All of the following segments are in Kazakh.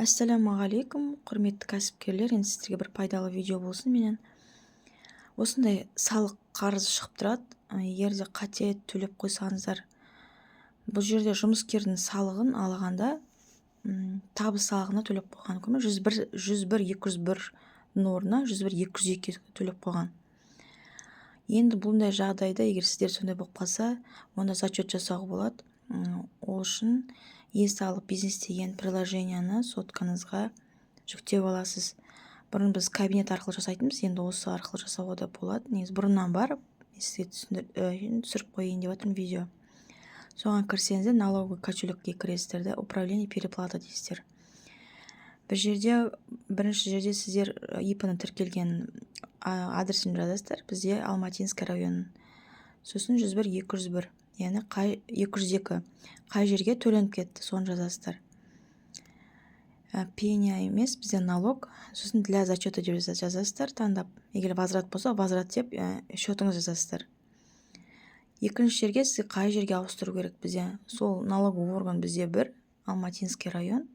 Ассалаумағалейкум, құрметті кәсіпкерлер! Енді сіздерге бір пайдалы видео болсын менен. Осындай салық қарызы шығып тұрады, егер де қате төлеп қойсаңыздар. Бұл жерде жұмыскердің салығын алғанда табыс салығына төлеп қойған, 101, 101 201-дің орнына 101 202 төлеп қойған. Енді бұндай жағдайда, егер сіздер сондай болып қалса, онда зачет жасауға болады. Ол үшін «Е-салық бизнес» деген приложениені соткаңызға жүктеп аласыз. Бұрын біз кабинет арқылы жасайтынбыз, енді осы арқылы жасауға да болады. Негізі бұрыннан бар, мен сізге түсіріп қояйын деп жатырмын видео. Соған кірсеңіздер, «Налоговый кошелекке» кіресіздер да, «Управление переплата» дейсіздер. Бір жерде, бірінші жерде сіздер ИП-ның тіркелген адресін жазасыздар, бізде Алматинский район. Сосын 101 201, яғни қай 202, қай жерге төленіп кетті, соны жазасыздар. Пеня емес, бізде налог. Сосын «Для зачета» деп жазасыздар таңдап. Егер возврат болса, «Возврат» деп счетыңыз жазасыздар. Екінші жерге сізге қай жерге ауыстыру керек, бізде сол налоговый орган, бізде бір Алматинский район,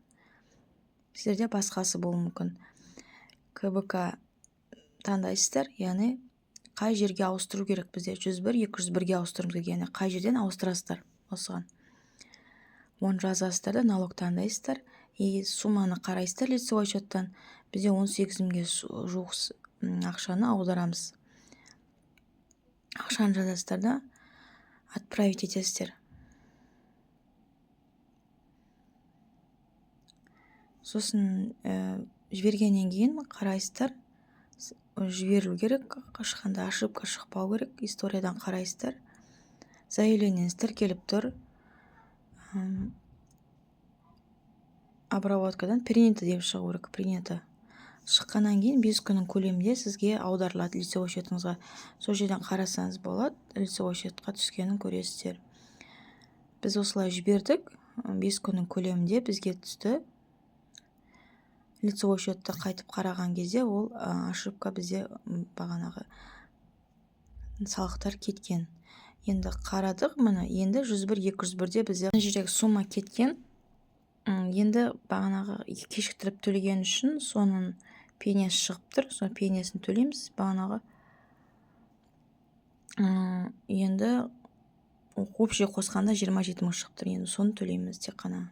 сіздерде басқасы болуы мүмкін. КБК таңдайсыздар, яғни қай жерге ауыстыру керек. Бізде 101 201-ге ауыстыруымыз керек, яғни қай жерден ауыстырасыздар, осыған оны жазасыздар да, налог таңдайсыздар и сумманы қарайсыздар лицевой счеттан. Бізде 18 мыңге жуық ақшаны аударамыз. Ақшаны жазасыздар да, отправить етесіздер. Сосын жібергеннен кейін қарайсыздар, жіберілу керек, ешқандай ошибка шықпау керек. Историядан қарайсыздар, заявлениеңіз тіркеліп тұр. Обработкадан «Принято» деп шығу керек. «Принято» шыққаннан кейін 5 күннің көлемінде сізге аударылады лицевой счетыңызға. Сол жерден қарасаңыз болады, лицевой счетқа түскенін көресіздер. Біз осылай жібердік, 5 күннің көлемінде бізге түсті. Лицевой счетті қайтып қараған кезде, ол ошибка, бізде бағанағы салықтар кеткен. Енді қарадық, міне, енді 101 201-де бізде мына жердегі сумма кеткен. Енді бағанағы кешіктіріп төлеген үшін соның пенясы шығып тұр, сол пенясын төлейміз бағанағы. Енді общий қосқанда 27 мың шығып тұр, енді соны төлейміз тек қана.